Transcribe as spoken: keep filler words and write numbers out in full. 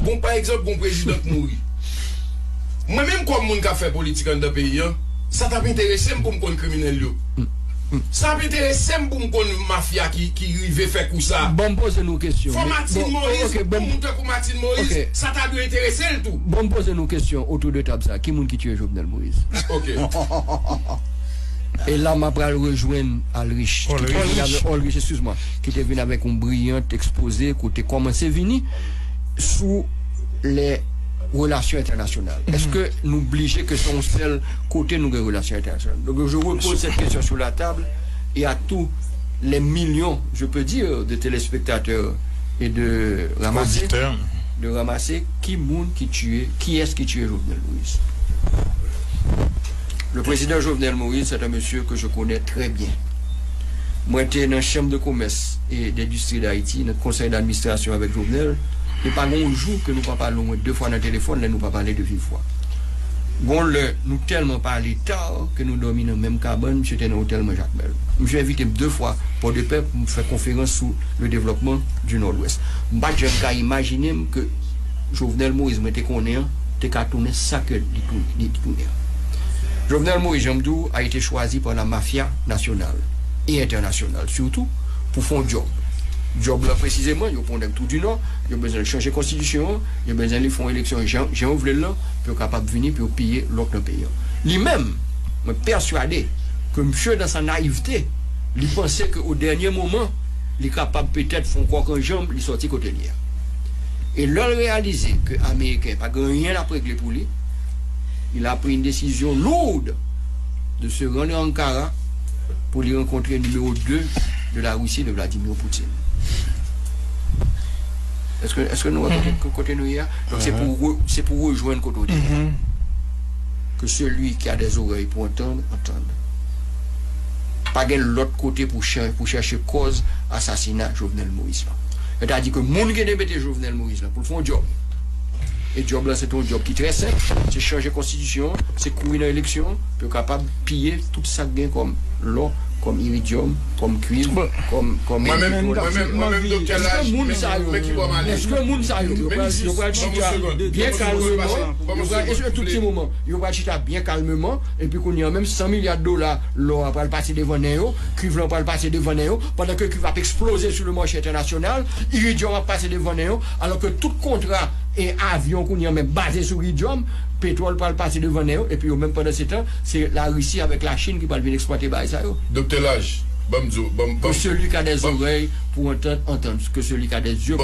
Gon, pa egzanp, gon prezidan k mouri. Mwen menm, kòm moun k ap fè politik anndan peyi an, sa t ap enterese m pou m konn kriminèl yo. Sa ap enterese m pou m konn mafya ki, ki rive fè kou sa. Ban m poze nou kesyon. Fò Martine Moïse, yon moun tankou Martine Moïse, sa ta dwe enterese l tou. Ban m poze nou kesyon otou de tab sa. Ki moun ki tiye Jovenel Moïse? Ok. E la, m ap pral rejwenn Alrich, ki te vin avèk, Olrich, eskize mwen, ki te vin avèk yon briyant ekspoze kote kòmanse vini sou les relations internationales. Est-ce que nou blije ke se yon sèl kote nou gen relasyon entènasyonal? Donc, je repose cette question sur la table et à tous les millions, je peux dire, de téléspectateurs et de ramasser, de ramasser qui moun ki tiye, qui est-ce qui tiye Jovenel Moïse. Le président Jovenel Moïse, c'est un monsieur que je connais très bien. Mwen te nan Chanm de Komès e Dendistri Dayiti, nan konsèy d'administrasyon avèk Jovenel, e pa gen yon jou ke nou pa pale omwen de fwa nan telefòn, lè nou pa pale de viv vwa. Gon lè, nou tèlman pale ta ke nou dòmi nan menm kabann, misye te nan otèl mwen Jakmèl. Misye envite m de fwa Pòdepè pou m fè konferans sou le développement du Nord-Ouest. M pa t janm ka imajine m ke Jovenel Moïse mwen te konnen an te ka tounen sa ke li tou-, li tounen an. Jovenel Moïse, jan m di w, a été choisi par la mafia nationale et internationale surtout, pou fè yon djòb. Djòb la presizeman, yo pran nèg tou di Nò, yo bezwen chanje konstitisyon an, yo bezwen li fè yon eleksyon jan, jan yo vle l lan, pou yo kapab vini, pou yo piye lòk nan peyi an. Li menm, mwen pèswade ke misye, dans sa naïveté, li panse ke o dènye moman, li kapab petèt fè yon kòk an janm, li sòti kote l ye a. E lè l reyalize ke Ameriken pa gen anyen l ap regle pou li, il a pris une décision lourde de se rendre à Ankara pou li rankontre nimewo de de la Russie, de Vladimir Poutine. Èske, èske nou wè kote, kote nou ye a? Donk, se pou re-, se pou rejwenn kote w te ye a. Que celui qui a des oreilles pour entendre, entende. Pa gen lòt kote pou chan-, pou chèche kòz asasina Jovenel Moïse lan. Sètadi ke moun ki te mete Jovenel Moïse lan pou l fè yon djòb. E djòb la, se te yon djòb ki trè senp. Se chanje konstitisyon an, se kouri nan eleksyon an, pou yo kapab piye tout sa k gen kòm lò, kòm iridyòm, kòm kwiv, kòm, kòm petwòl. Mwen menm, mwen menm, mwen menm, Doktè Laj, men ki bò m ale? Èske moun sa yo, yo pral, yo pral chita byen kalmeman, yo pral, tout ti moman, yo pral chita byen kalmeman, epi kounye a menm san milya dola lò a pral pase devan nen yo, kwiv lan pral pase devan nen yo, pandan ke kwiv ap eksploze sou le mache entènasyonal, iridyòm ap pase devan nen yo, alò ke tout kontra e avyon kounye a menm baze sou iridyòm, petwòl pral pase devan nen yo, epi yo menm pandansetan, se Larisi avèk Lachin ki pral vin eksplwate bagay sa yo. Doktè Laj, ban m di w, ban m, ban m, que celui qui a des oreilles pour entendre, entende. Que celui qui a des yeux